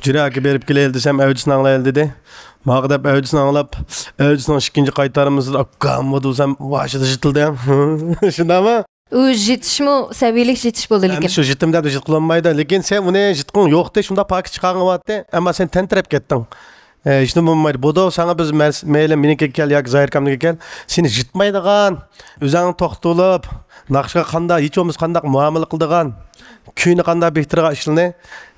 «جۈرە ئاكا، بېرىپ كېلەيلى» دېسەم، «ئەۋجىسىنى ئاڭلايلى» دېدى. ماڭا دەپ ئەۋجىسىنى ئاڭلاپ، ئەۋجىسىنىڭ ئىككىنچى قايتارمىسىدا ئاكام بۇ دېسەم، ۋاشىدا شىتىلدى. شۇنداقمۇ؟ ئۇ ژىتىشمۇ سەۋىيەلىك ژىتىش بولدى لېكىن. ئەمدى شۇ ژىتىم دەپ ژىتقىلى بولمايدۇ. لېكىن سەن ئۇنى ژىتقۇڭ يوقتى، شۇنداق پاكىت چىقارغىنىۋاتتى. ئەمما سەن تەنتىرەپ كەتتىڭ. ئە، ھېچنېمە بولمايدۇ. بولدى، ساڭا بىز مەس-، مەيلى مېنىڭكىگە كەل ياكى زاھىركامنىڭكىگە كەل، سېنى ژىتمايدىغان، ئۆزۈڭ توختىلىپ، ناخشىغا قانداق، ھېچ بولمىسا قانداق مۇئامىلە قىلىدىغان، كۈينى قانداق بېكىتىدىغان ئىشلىرىنى،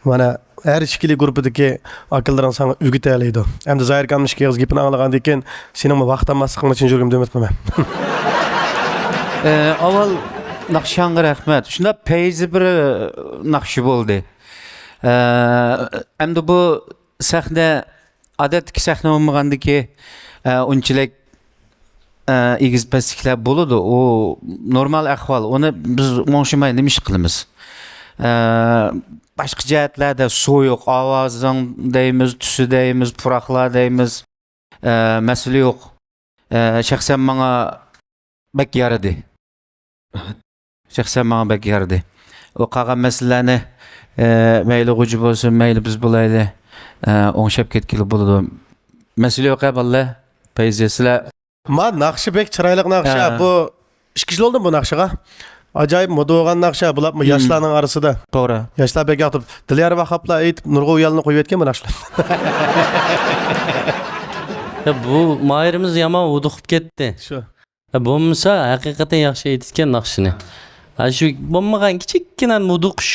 مانا، ھەر ئىككىلى گۇرۇپپىدىكى ئاكىلىرىڭ ساڭا ئۆگىتەلەيدۇ. ئەمدى زاھىركامنىڭ ئىككى ئېغىز گېپىنى ئاڭلىغاندىن كېيىن، سېنىڭمۇ ۋاقىت ئالماسلىقىڭنى چىن يۈرىكىمدىن ئۈمىد قىلىمەن. ئە، ئاۋۋال ناخشاڭغا رەھمەت. شۇنداق پەيزى بىر، ئە، ناخشا بولدى. ئە، ئەمدى بۇ سەھنە، ئادەتتىكى سەھنە بولمىغاندىكى، ئە، ئۇنچىلىك، ئە، ئېگىز پەسلىكلەر بولىدۇ. ئۇ نورمال ئەھۋال. ئۇنى بىز ئوڭشىماي نېمە ئىش قىلىمىز؟ ئە، باشقا جەھەتلەردە سۇ يوق. ئاۋازىڭ دەيمىز، تۈسى دەيمىز، پۇراقلار دەيمىز. ئە، مەسىلە يوق. ئە، شەخسەن ماڭا بەك يارىدى. شەخسەن ماڭا بەك يارىدى. ئۇ قالغان مەسىلىلەرنى، ئە، مەيلى غۇجا بولسۇن، مەيلى بىز بولايلى، ئە، ئوڭشاپ كەتكىلى بولىدۇ. مەسىلە يوق ھە، بالىلار. پەيزى، سىلەر. ما ناخشا بەك چىرايلىق ناخشا. ھە. بۇ ئىككى يىل بولدى بۇ ناخشىغا. ئاجايىپ مودا بولغان ناخشا، بولۇپمۇ مم. ياشلارنىڭ ئارىسىدا. توغرا. ياشلار بەك ياقتۇرۇپ. دىليار ۋاھاپلار ئېيتىپ، نۇرغۇن ئۇيالنى قويۇۋەتكەن بۇ ناخشىلار. يا، بۇ ماھىرىمىز يامان ھودۇقۇپ كەتتى. شۇ. ھە، بولمىسا، ھەقىقەتەن ياخشى ئېيتىدىكەن ناخشىنى. ھە، شۇ بولمىغان كىچىككىنە ھودۇقۇش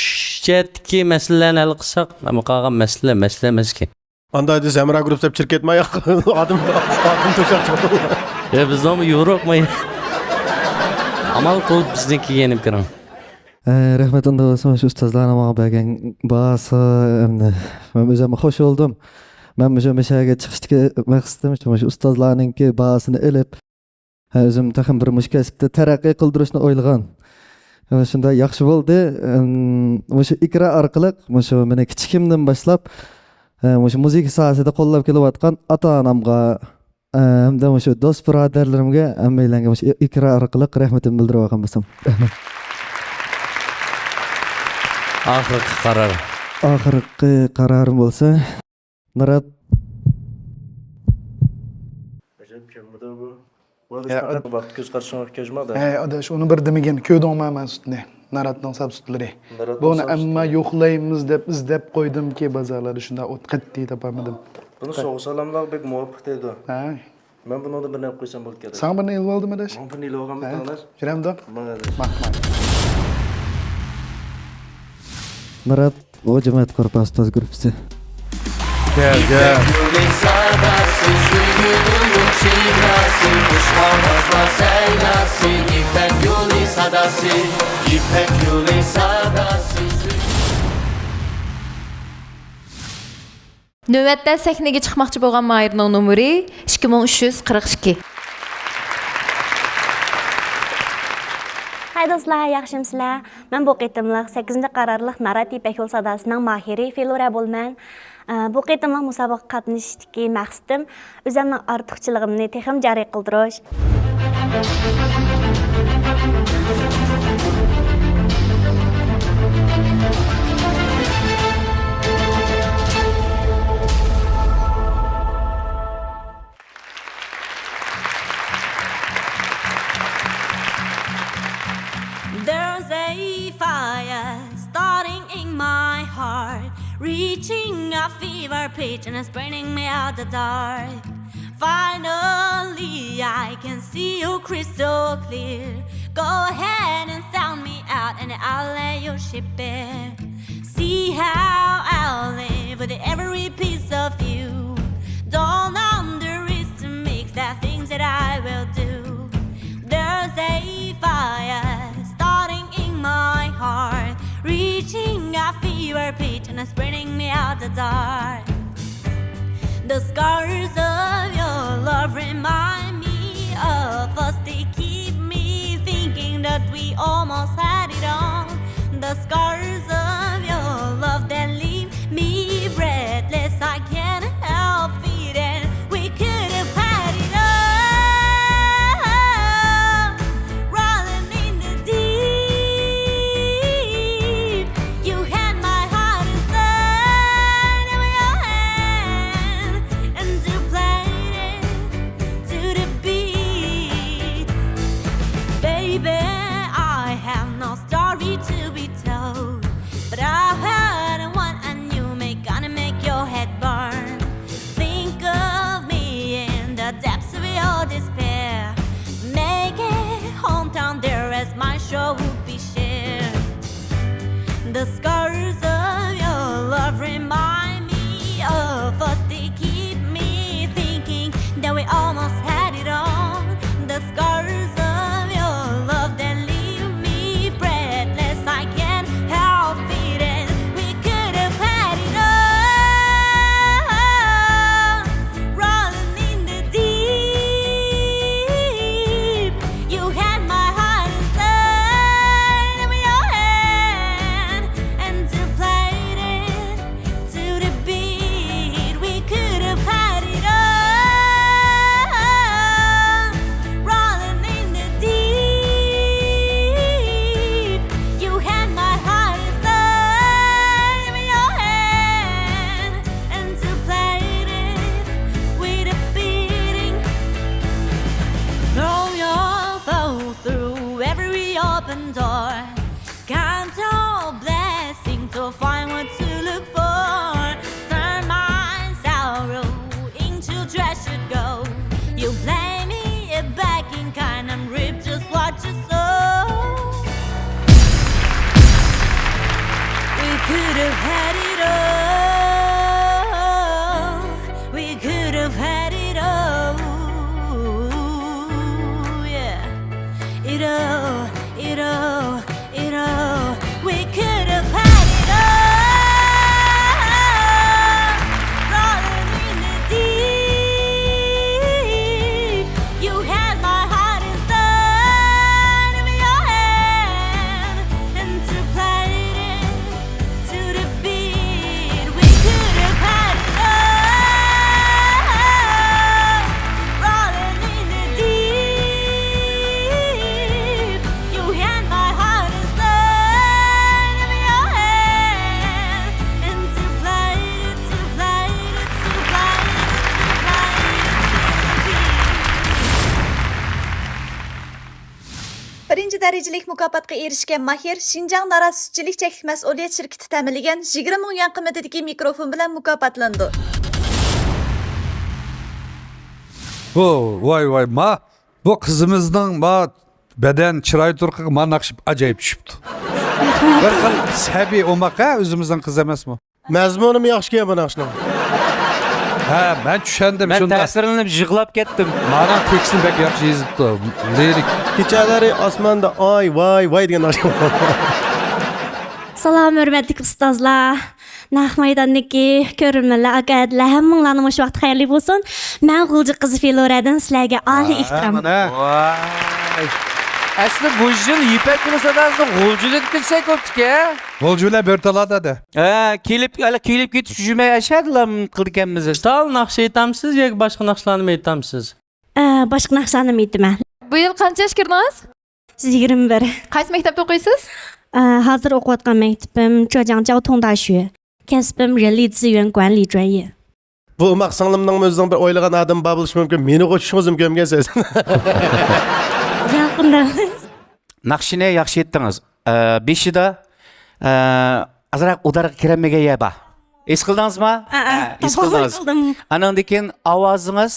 جەھەتتىكى مەسىلىلەرنى ھەل قىلساق، ئەمما قالغان مەسىلە، مەسىلە ئەمەسكەن. ئاندا دېسە، ھەمراھ گۇرۇپ دەپ چىرىكلەتمە، ئادەم، ئادەم توشاق. يا، بىزنىڭمۇ يورۇقمۇ؟ ئامال قىلىپ بىزنىڭكىگە يېنىپ كىرىڭ. ئە، رەھمەت، ئۇنداق بولسا، شۇ ئۇستازلارنىڭ ماڭا بەرگەن باھاسى، ئەمدى مەن ئۆزۈم خوش بولدۇم. مەن مۇشۇ مەشەگە چىقىشتىكى مەقسىتىم شۇ، مۇشۇ ئۇستازلارنىڭكى باھاسىنى ئېلىپ، ھە، ئۆزۈم تېخىمۇ بىر مۇشۇ كەسىپتە تەرەققىي قىلدۇرۇشنى ئويلىغان. ھە، شۇنداق ياخشى بولدى. ئىم، مۇشۇ ئېكران ئارقىلىق، مۇشۇ مېنى كىچىكىمدىن باشلاپ، ھە، مۇشۇ مۇزىكا ساھەسىدە قوللاپ كېلىۋاتقان ئاتا-ئانامغا، ھە، ھەمدە مۇشۇ دوست بۇرادەرلىرىمگە، ھەممەيلەنگە مۇشۇ ئېكران ئارقىلىق رەھمىتىمنى بىلدۈرۈۋالغان بولسام. رەھمەت. ئاخىرقى قارار. ئاخىرقى قارارىم بولسا، نارات. ئەجەب كەممىدۇ بۇ. بۇ يا، پەقەت ۋاقىت كۆز قارىشىڭغا كەچمە-دە. ھەي، ئاداش، ئۇنى بىر دېمىگىن، كۆردۈڭما مەن سۈتنى؟ ناراتنىڭ ساپ سۈتلىرى. ناراتنىڭ بۇنى ساپ ئەمما سۈتلىرى. يوقلايمىز دەپ ئىزدەپ قويدۇمكى، بازارلاردا شۇنداق ئوت قەتئىي تاپالمىدىم. بۇنى سوغۇق سالاملارغا بەك مۇۋاپىق دەيدۇ. ھەي. مەن بۇنىڭدىن بىرنى ئېلىپ قويسام بولىدىكەن. ساڭا بىرنى ئېلىۋالدىم، ئاداش. ماڭا بىرنى ئېلىۋالغان ھە؟ بىتەڭلار. جۈرەمدۇ؟ ماڭا ئاداش. ماق، ماق. نارات، ئۇ جىمەت قۇرۇپ ئۇستاز گۇرۇپپىسى. گەل، گەل. يۈرەك يولى ساداسى، سۆيگۈ ئۇلۇغ شىراسى، قۇشقاغازلار سەيلاسى، يۈرەك يولى ساداسى، يۈرەك يولى ساداسى. نۆۋەتتە سەھنىگە چىقماقچى بولغان ماھىرنىڭ نومۇرى ئىككى مىڭ ئۈچ يۈز قىرىق ئىككى. ھاي دوستلار، ياخشىمۇسىلەر؟ مەن بۇ قېتىملىق سەككىزىنچى قارارلىق نارات يىپەك يول ساداسىنىڭ ماھىرى فىلۇرە بولىمەن. ئە، بۇ قېتىملىق مۇسابىقىگە قاتنىشىشتىكى مەقسىتىم ئۆزۈمنىڭ ئارتۇقچىلىقىمنى تېخىمۇ جارى قىلدۇرۇش. There's a fire starting in my heart, reaching a fever pitch and it's burning me out the dark. Finally, I can see you crystal clear. Go ahead and sound me out and I'll let you ship it. See how I'll live with every piece of you. Don't underestimate the things that I will do. There's a fire starting in my heart, reaching a fever pitch and it's burning me out the dark. The scars of your love remind me of us. They keep me thinking that we almost had it all. The scars of your love that leave me breathless. I can't help it, and we could have had it all. Rolling in the deep, you had my heart inside of your hand, and you played it to the beat. Baby, I The scars of your love remind me of us. They keep me thinking that we almost had it all. The scars of your love that leave me breathless. I can't help feeling we could have had it all. Rolling in the deep, you had my heart inside of your hand and deflated to the beat. We could have had it all. Rolling in the deep, you had my heart inside of your hand and deflated with a beating. Throw your foe through every open door. Count your blessing to find what to look for. Turn my sorrow into treasured gold. You play me a backing kind and reap just what you sow. We could have had it all. We could have had it all. Yeah. It all, it all, it all. We could have had it all. Rolling in the deep, you had my heart inside of your hand and deflated to the beat. We could have had it all. Rolling in the deep, you had my heart inside of your hand and deflated, deflated, deflated to the beat. بىرىنچى دەرىجىلىك مۇكاپاتقا ئېرىشكەن ماھىر شىنجاڭ نارات سۈتچىلىك چەكلىك مەسئۇلىيەت شىركىتى تەمىنلىگەن يىگىرمە مىڭ يۈەن قىممىتىدىكى مىكروفون بىلەن مۇكاپاتلىنىدۇ. بۇ، ۋاي، ۋاي، ما، بۇ قىزىمىزنىڭ ما بەدەن چىراي تۇرقىغا ما ناخشا ئاجايىپ چۈشۈپتۇ. بىر خىل سەبىي ئوماق، ھە، ئۆزىمىزنىڭ قىزى ئەمەسمۇ؟ مەزمۇنىمۇ ياخشىكەن بۇ ناخشىنىڭ. ھە، مەن چۈشەندىم، مەن شۇنداق. تەسىرلىنىپ يىغلاپ كەتتىم. مانا تېكىستنى بەك ياخشى يېزىپتۇ. لىرىك. كېچەلىرى ئاسماندا ئاي، ۋاي، ۋاي دېگەن ناخشا. سالام، ھۆرمەتلىك ئۇستازلار، نەق مەيداندىكى كۆرۈرمەنلەر، ئاكا-ئەدىلەر، ھەممىڭلارنىڭ مۇشۇ ۋاقتى خەيرلىك بولسۇن. مەن غۇلجا قىزى فىلورەدىن سىلەرگە ئالىي ئېھتىرام. مانا. ۋاي. ئەسلى بۇ يىل يىپەك گۈلى ساداسىدا غۇلجىدىن كۈتسەك بوپتىكەن. غۇلجا بىلەن بۆرتالا دەدە. ھە، كېلىپ، ھېلى كېلىپ كېتىش جۈمە ئەشەدىلا قىلىدىكەنمىز. ئۇستاز ناخشا ئېيتامسىز ياكى باشقا ناخشىلارنىمۇ ئېيتامسىز؟ ئە، باشقا ناخشىلارنىمۇ ئېيتىمەن. بۇ يىل قانچە ياشقا كىردىڭىز؟ يىگىرمە بىر. قايسى مەكتەپتە ئوقۇيسىز؟ ئە، ھازىر ئوقۇۋاتقان مەكتىپىم چۇجياڭجياۋ توڭداشۈ. كەسپىم 人力资源管理专业. بۇ ئوماق سىڭلىمنىڭمۇ ئۆزىنىڭ بىر ئويلىغان ئادىمى بار بولۇشى مۇمكىن. مېنىغۇ چۈشىڭىزمۇ كۆرمىگەنسىز. ياقىندا. ناخشىنى ياخشى ئېيتتىڭىز. ئە، بېشىدا، ئە، ئازراق ئۇدارغا كىرەلمىگەن يەر بار. ھېس قىلدىڭىزمۇ؟ ئە، ئە، ھە، ھېس قىلدىڭىز. ئاندىن كېيىن ئاۋازىڭىز،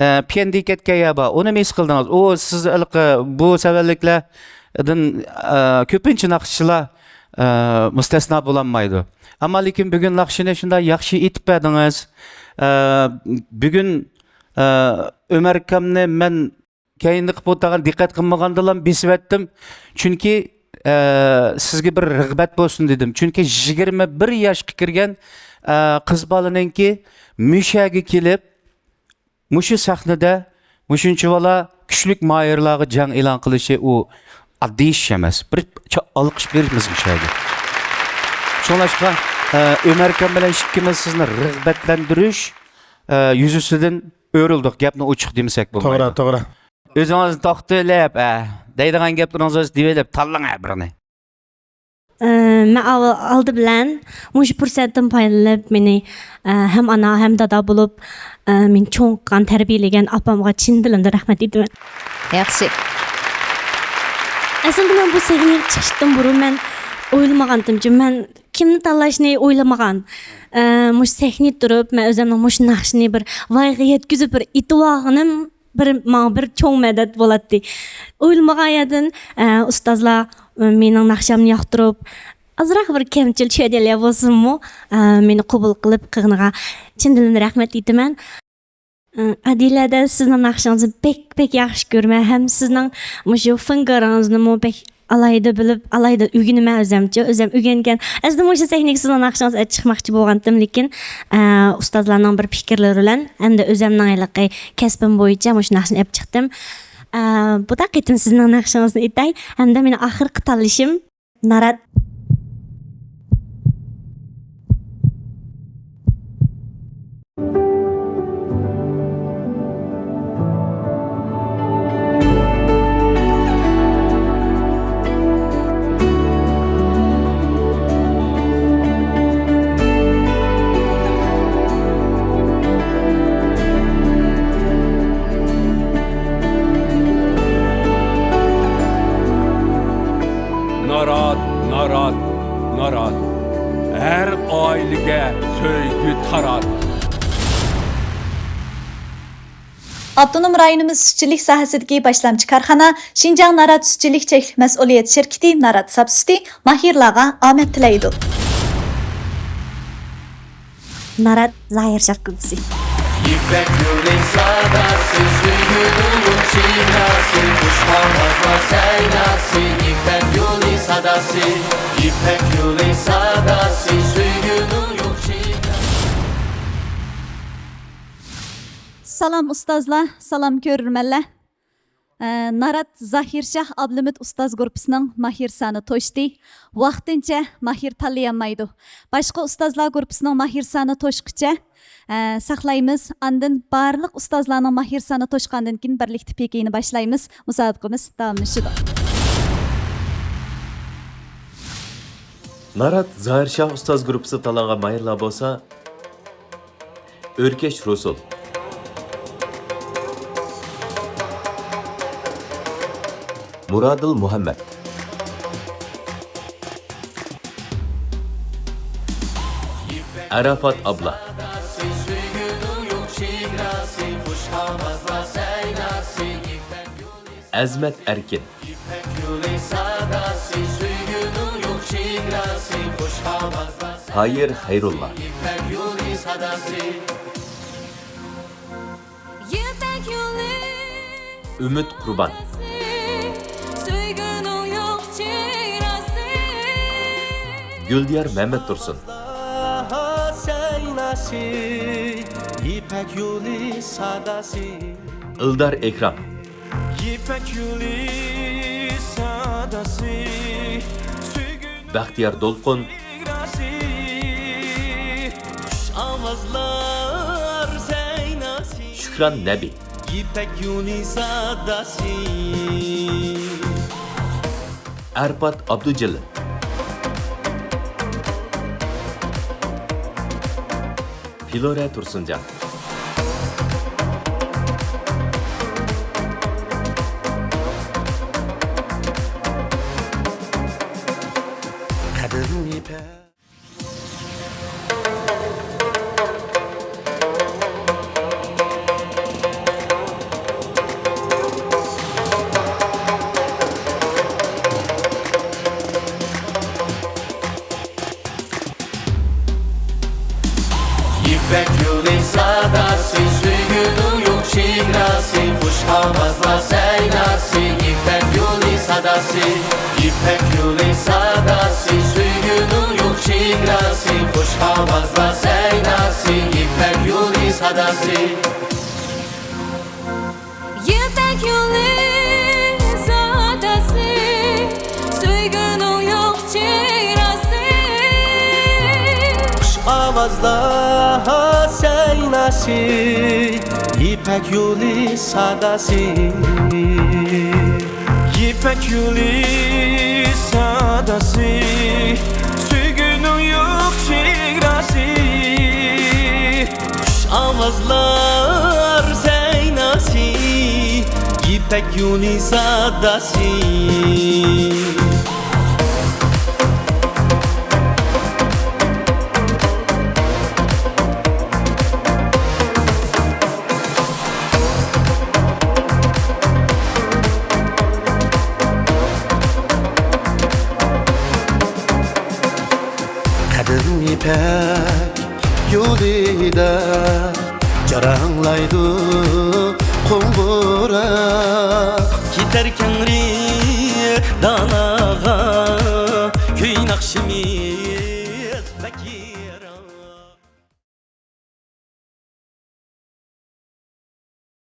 ئە، پىيەندىگە كەتكەن يەر بار. ئۇنىمۇ ھېس قىلدىڭىز. ئۇ سىز ھېلىقى بۇ سەۋەنلىكلەردىن، ئە، كۆپىنچە ناخشىچىلار، ئە، مۇستەسنا بولالمايدۇ. ئەمما لېكىن بۈگۈن ناخشىنى شۇنداق ياخشى ئېيتىپ بەردىڭىز. ئە، بۈگۈن، ئە، ئۆمەر ئاكامنى مەن كەينىدە قىلىپ ئولتۇرغان دىققەت قىلمىغاندىلا بېسىۋەتتىم. چۈنكى، ئە، سىزگە بىر رىغبەت بولسۇن دېدىم. چۈنكى يىگىرمە بىر ياشقا كىرگەن، ئە، قىز بالىنىڭكى مۇشۇ يەرگە كېلىپ، مۇشۇ سەھنىدە مۇشۇنچىۋالا كۈچلۈك ماھىرلارغا جەڭ ئېلان قىلىشى ئۇ ئاددىي ئىش ئەمەس. بىر چا-، ئالقىش بېرىمىز مۇشۇ يەرگە. شۇڭلاشقا، ئە، ئۆمەر ئاكام بىلەن ئىككىمىز سىزنى رىغبەتلەندۈرۈش، ئە، يۈزىسىدىن ئۆرۈلدۇق، گەپنى ئوچۇق دېمىسەك بولمايدۇ. توغرا، توغرا. ئۆزىڭىزنى توختىتىۋېلىپ، ئە، دەيدىغان گەپلىرىڭىزنى دېيىۋېلىپ، تاللاڭ، ئە، بىرنى. ئە، مەن ئاۋ-، ئالدى بىلەن مۇشۇ پۇرسەتتىن پايدىلىنىپ، مېنى، ئە، ھەم ئانا، ھەم دادا بولۇپ، ئە، مېنى چوڭ قىلغان، تەربىيەلىگەن ئاپامغا چىن دىلىمدىن رەھمەت ئېيتىمەن. ياخشى. ئەسلىدە مەن بۇ سەھنىگە چىقىشتىن بۇرۇن مەن ئويلىمىغانتىمچۇ، مەن كىمنى تاللاشنى ئويلىمىغان. ئە، مۇشۇ سەھنىدە تۇرۇپ، مەن ئۆزۈمنىڭ مۇشۇ ناخشىنى بىر ۋايغا يەتكۈزۈپ، بىر ئېيتىۋالغىنىم بىر، ماڭا بىر چوڭ مەدەت بولاتتى. ئويلىمىغان يەردىن، ئە، ئۇستازلار، ئە، مېنىڭ ناخشامنى ياقتۇرۇپ، ئازراق بىر كەمچىل چۈشەنچىلەر بولسىمۇ، ئە، مېنى قوبۇل قىلىپ قىلغىنىغا چىن دىلىمدىن رەھمەت ئېيتىمەن. ئە، ئادىلە ئادە، سىزنىڭ ناخشىڭىزنى بەك، بەك ياخشى كۆرىمەن ھەم سىزنىڭ مۇشۇ فىنگىرىڭىزنىمۇ بەك ئالاھىدە بىلىپ، ئالاھىدە ئۆگىنىمەن ئۆزەمچە، ئۆزەم ئۆگەنگەن. ئەسلى مۇشۇ سەھنىگە سىزنىڭ ناخشىڭىزنى چىقماقچى بولغانتىم، لېكىن، ئە، ئۇستازلارنىڭ بىر پىكىرلىرى بىلەن ھەمدە ئۆزەمنىڭ ھېلىقى كەسپىم بويىچە مۇشۇ ناخشىنى ئېلىپ چىقتىم. ئە، بۇ قېتىم سىزنىڭ ناخشىڭىزنى ئېيتاي ھەمدە مېنىڭ ئاخىرقى تاللىشىم نارات. نارات، نارات، نارات. ھەر ئائىلىگە سۆيگۈ تارات. ئاپتونوم رايونىمىز سۈتچىلىك ساھەسىدىكى باشلامچى كارخانا شىنجاڭ نارات سۈتچىلىك چەكلىك مەسئۇلىيەت شىركىتى نارات ساپ سۈتى ماھىرلارغا ئامەت تىلەيدۇ. نارات زاھىر شاھ گۇرۇپپىسى. يىپەك يولى ساداسى، سۆيگۈنىڭ چېگراسى، خۇش ئاۋازلار سەيناسى، يىپەك يولى ساداسى، يىپەك يولى ساداسى، سۆيگۈنىڭ يوق چېگراسى. سالام ئۇستازلار، سالام كۆرۈرمەنلەر. ئە، نارات زاھىر شاھ ئابلىمىت ئۇستاز گۇرۇپپىسىنىڭ ماھىر سانى توشتى. ۋاقتىنچە ماھىر تاللىيالمايدۇ. باشقا ئۇستازلار گۇرۇپپىسىنىڭ ماھىر سانى توشقۇچە، ئە، ساقلايمىز. ئاندىن بارلىق ئۇستازلارنىڭ ماھىر سانى توشقاندىن كېيىن بىرلىكتە پىكىنى باشلايمىز. مۇسابىقىمىز داۋاملىشىدۇ. نارات زاھىر شاھ ئۇستاز گۇرۇپپىسى تاللانغان ماھىرلار بولسا، ئۆركەش رۇسۇل، مۇرادىل مۇھەممەت، ئاراپات ئابلا، ئەزمەت ئەركىن، يىپەك يولى ساداسى، سۆيگۈنىڭ يوق چېگراسى، خۇش ئاۋازلار. تايىر خەيرۇللا، يىپەك يولى ساداسى. يىپەك يولى، ئۈمىد قۇربان، سۆيگۈنىڭ يوق چېگراسى. گۈلدىيار مەمەتتۇرسۇن، سەيناسى، يىپەك يولى ساداسى. ئىلدار ئەكرەم، يىپەك يولى ساداسى، سۆيگۈ. بەختىيار دولقۇن، خۇش ئاۋازلار سەيناسى. شۈكران نەبى، يىپەك يولى ساداسى. ئارپات ئابدۇجېلىل، فلورا تۇرسۇنجان. قەدىم يىپەك. يىپەك يولى ساداسى، سۆيگۈنىڭ يوق چېگراسى، خۇش ئاۋازلار سەيناسى، يىپەك يولى ساداسى، يىپەك يولى ساداسى، سۆيگۈنىڭ يوق چېگراسى، خۇش ئاۋازلار سەيناسى، يىپەك يولى ساداسى. يىپەك يولى ساداسى، سۆيگۈنىڭ يوق چېگراسى. خۇش ئاۋازلار سەيناسى، يىپەك يولى ساداسى. يىپەك يولى ساداسى، سۆيگۈنىڭ يوق چېگراسى. خۇش ئاۋازلار سەيناسى، يىپەك يولى ساداسى. يولىدا جاراڭلايدۇ قوڭغۇراق. كېتەركەن